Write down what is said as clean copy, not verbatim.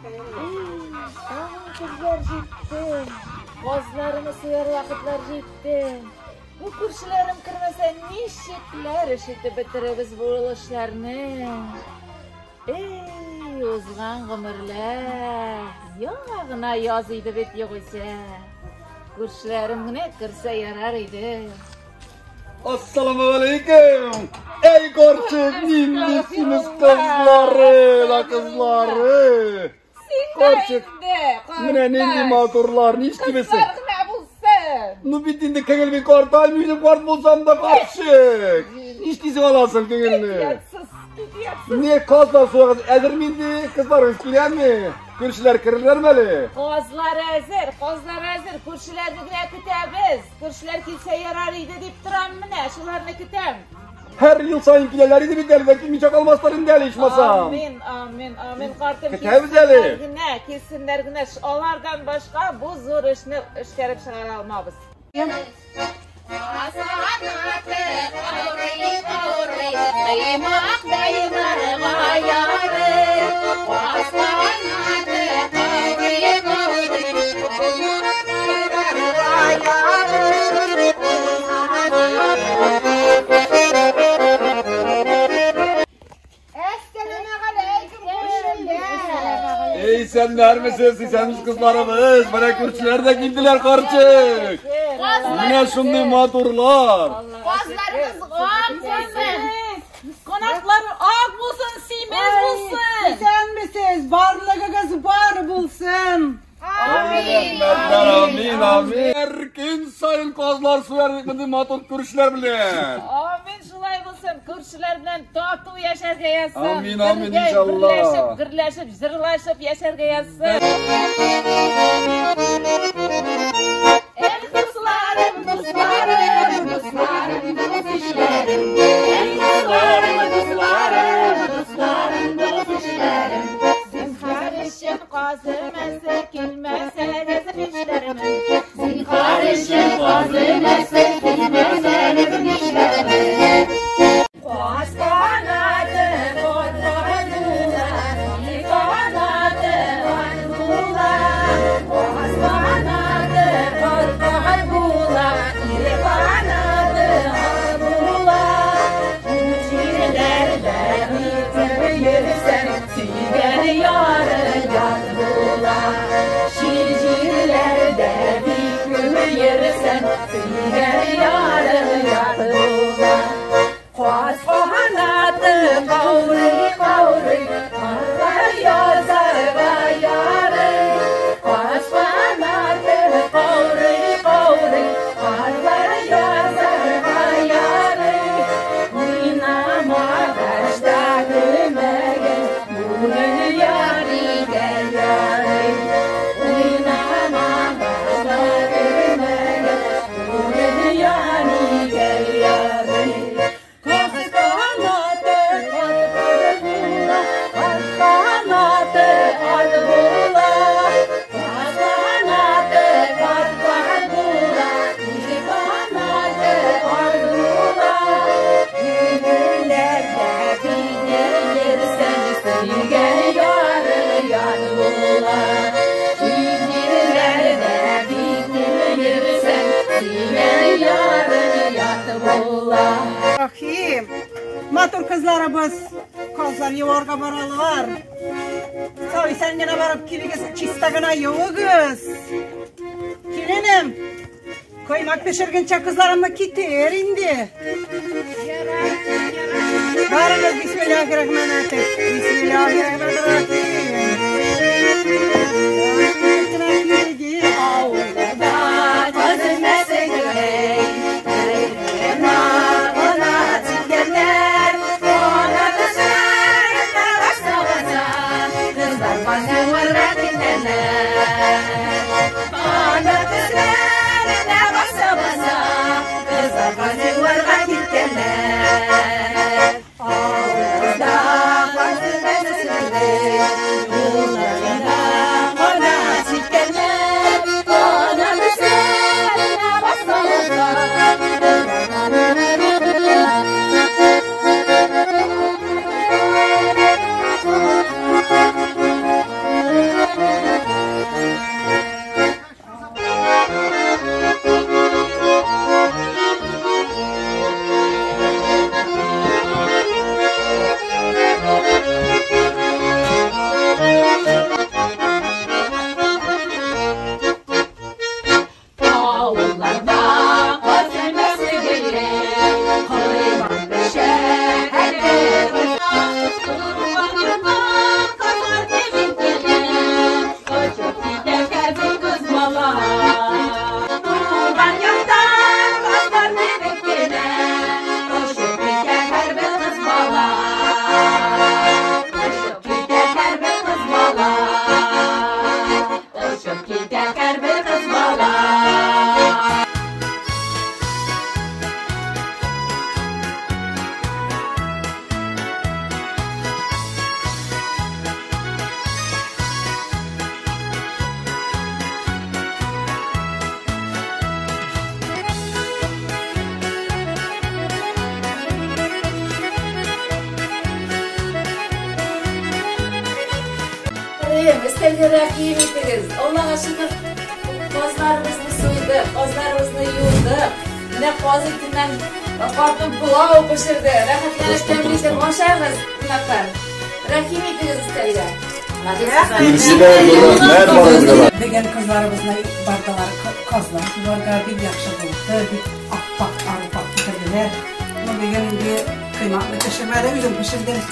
Тагын көзләр җитте. Казларны суяр вакытлар җитте. Бу күршеләрем кермәсә, ничекләр эш итеп бетерәбез бу эшләрне? Эй, узган гомерләр. Яңа гына яз иде бит югыйсә. Күршеләрем генә керсә ярар иде. Ассаламу алейкум! Эй, карчык, нинди симез кызлары, ла кызлары! Карчык, менә нинди матурлар, нишлибез? Кызлар гына булсын. Ну бит инде күңел бит картаймый, үзем карт булсам да карчык. Нишлисең аласың күңелне? Ятсыз, кит ятсыз. Не казлар суягыз әзер инде, кызларыгыз киләме? Күршеләр керерләрме әле? Казлар әзер, казлар әзер. Күршеләрне генә көтәбез. Күршеләр килсә ярар иде дип торам менә, шуларны көтәм. Һәр ел саен киләләр иде бит әле, дә килмичә калмаслар инде әле ичмасам. Амин, амин, амин, картым. Көтәбез әле. Килсеннәр генә, килсеннәр генә. Алардан башка бу зур эшне эшкәреп чыгара алмабыз. Ey исәннәрмесез, исәнмесез кызларыбыз. Менә күршеләр дә килделәр карчык. Менә шундый матурлар. Казларыбыз ак булсын. Канатлар ак булсын, симез булсын. Исәнмесез, барлыгыгыз бар булсын. Амин, амин, амин. Һәр көн саен казлар суяр бит мондый матур күршеләр белән. Амин, шулай булсын. Күршеләр белән тату яшәргә язсын. Амин, амин, Бергә иншалла. Берләшеп, гөрләшеп, җырлашып яшәргә язсын. Эй, дусларым, дусларым, дусларым, дус ишләрем. Эй, дусларым, дусларым, дусларым, дус ишләрем. Зинһар өчен казы мәсе килмәсәгез нишләрмен? Зинһар өчен казы мәсе килмәсәгез нишләрмен? Каз канаты кат-кат була, ил канаты ат була. Каз канаты кат-кат була, ил канаты ат була. Бу җирләрдә битеп йөрсәң, сөйгән яры ят була. Чит җирләрдә битеп йөрсәң, сөйгән яры ят була. Каз канаты каурый каурый, казлар язарга ярый. Каз канаты каурый каурый, казлар язарга ярый. Уйнамагачта күмәген, бүген ярыйга ярый. Уйнамагачта күмәген, бүген ярыйга ярый. Каз канаты ат була, каз канаты ат була. Каз канаты кат була, ил канаты ат була. Гөлләрдә бине йөрсәң, сөйгән яры ят була. Җирләрдә бине йөрсәң, сөйгән яры ят була. Рахим. Матур кызларыбыз казлар юарга баралар. Сау исән генә барып килегез, чиста гына юыгыз. Киленем, коймак пешергәнчә кызларымны китер инде. Барыгыз бисмиллахир-рахманир-рахим. Бисмиллахир-рахманир-рахим. Авылда кыз мәсегей, канат җиткәннәр, канат өсләренә баса-баса, кызлар казуырга киткәннәр. Канат өсләренә баса-баса, кызлар казуырга киткәннәр. Авылда кыз мәсегей, юлларында канат җиткәннәр, канат өсләренә баса-баса. Кадерлеләрем, өстәлгә рәхим итегез. Аллага шөкер, казларыбызны суйдык, казларыбызны юдык. Менә каз итеннән картым пылау пешерде. Рәхәтләнеп тәмле итеп ашагыз, кунаклар. Рәхим итегез өстәлгә. Күршеләр, рәхмәт барыгызга. Бүген кызларыбызны бардылар казлар юарга, бик яхшы булды, бик аппак, арыпак китерделәр. Ну, бүген инде коймакны пешермәде, үзем пешердем.